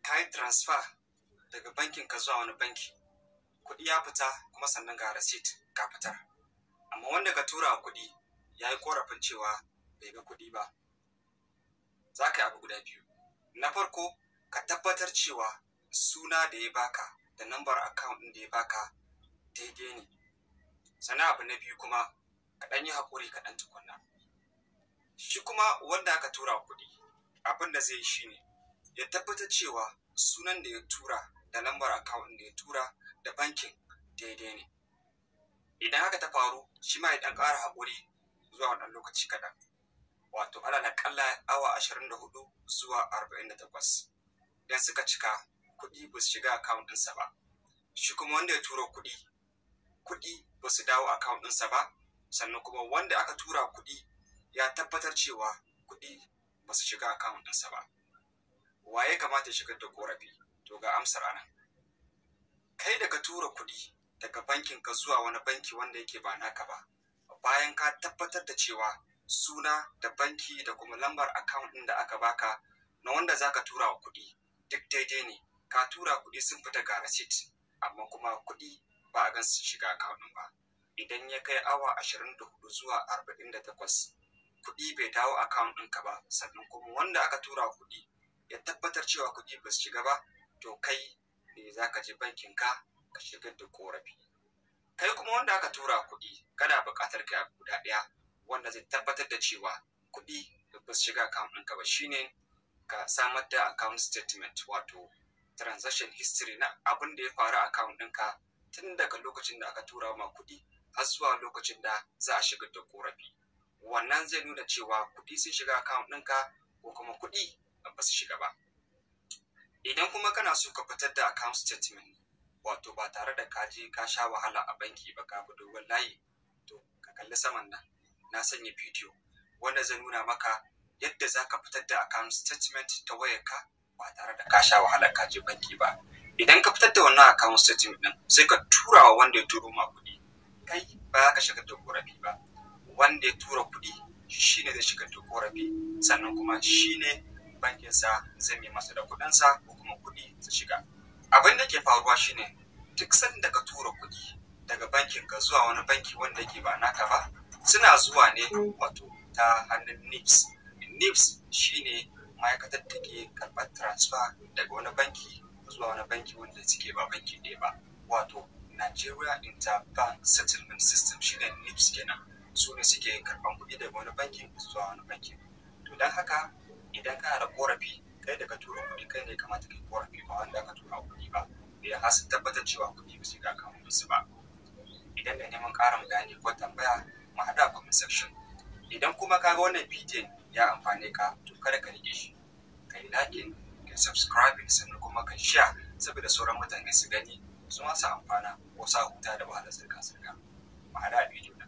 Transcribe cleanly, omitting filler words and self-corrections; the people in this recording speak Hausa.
Ka yi transfer daga bankin ka zuwa wani banki, kuɗi ya fita kuma sannan ga receipt ka fitar, amma wanda ka tura wa kuɗi ya yi korafin cewa bai ga kuɗi ba. Za ka yi abu guda biyu. Na farko, ka tabbatar cewa suna da ya baka da nambar account ɗin da ya baka daidai ne. Sannan abu na biyu kuma, ka ɗan yi haƙuri kaɗan tukunna. Shi kuma wanda aka tura wa kuɗi, abin da zai yi shine ya tabbatar cewa sunan da ya tura da lambar account da ya tura da bankin daidai ne. Idan haka ta faru, shi ma ya ɗan ƙara haƙuri zuwa wani lokaci kaɗan, wato alal aƙalla awa 24 zuwa 48. Idan suka cika, kuɗi ba su shiga account ɗinsa ba. Shi kuma wanda ya turo kuɗi, kuɗi ba su dawo account ɗinsa ba, sannan kuma wanda aka tura kuɗi ya tabbatar cewa kuɗi ba su shiga account ɗinsa ba. Waye kamata ya shigar da korafi? To, ga amsar anan. Kai da ka tura kuɗi daga bankin ka zuwa wani banki wanda yake ba naka ba, bayan ka tabbatar da cewa suna da banki da kuma lambar account ɗin da aka baka na wanda zaka tura wa kuɗi duk daidai ne, ka tura, kuɗi sun fita, ga receipt, amma kuma kuɗi ba a gan su shiga account ɗin ba. Idan ya kai awa 24 zuwa 48, kuɗi bai dawo account ɗinka ba, sannan kuma wanda aka tura wa kuɗi ya tabbatar cewa kuɗi ba su shiga ba, to kai ne za ka je bankin ka, ka shigar da korafi. Kai kuma wanda aka tura kuɗi, kana buƙatar kai abu guda ɗaya wanda zai tabbatar da cewa kuɗi ba su shiga account ɗinka ba, shine ka samar da account statement, wato transaction history na abin da ya faru a account ɗinka tun daga lokacin da aka tura ma kuɗi har zuwa lokacin da za a shigar da korafi. Wannan zai nuna cewa kuɗi sun shiga account ɗinka ko kuma kuɗi ba su shiga ba. Idan kuma kana so ka fitar da account statement, wato ba tare da ka je ka sha wahala a banki ba, ka bi dogon layi, to ka kalli saman nan, na sanya bidiyo wanda zai nuna maka yadda za ka fitar da account statement ta wayarka ba tare da ka sha wahala ka je banki ba. Idan ka fitar da wannan account statement din, sai ka tura wa wanda ya turo ma kuɗi. Kai ba za ka shigar da korafi ba, wanda ya tura kuɗi shine zai shigar da korafi, sannan kuma shine bankinsa zai mai masa da kuɗinsa ko kuma kuɗi su shiga. Abin da ke faruwa shine, duk sanda ka tura kuɗi daga bankin ka zuwa wani banki wanda yake ba naka ba, suna zuwa ne wato ta hannun NIBSS. NIBSS shine ma'aikatar da ke karɓar transfer daga wani banki zuwa wani banki wanda suke ba banki ɗaya ba, wato Nigeria Interbank Settlement System, shine NIBSS kenan. Su ne suke karɓar kuɗi daga wani banki zuwa wani banki. To, don haka idan kana da korafi, kai da ka tura kuɗi, kai ne kamata kai korafi, ba wanda aka tura kuɗi ba, da har sun tabbatar cewa kuɗi ba su ga account su ba. Idan da neman ƙarin bayani ko tambaya, mu haɗa comment section. Idan kuma ka ga wannan bidiyon ya amfane ka, to kada ka rike shi, ka yi liking, ka subscribing, sannan kuma ka share saboda sauran mutane su gani su ma su amfana ko sa huta da wahalar zirga-zirga. Mu haɗa a bidiyo na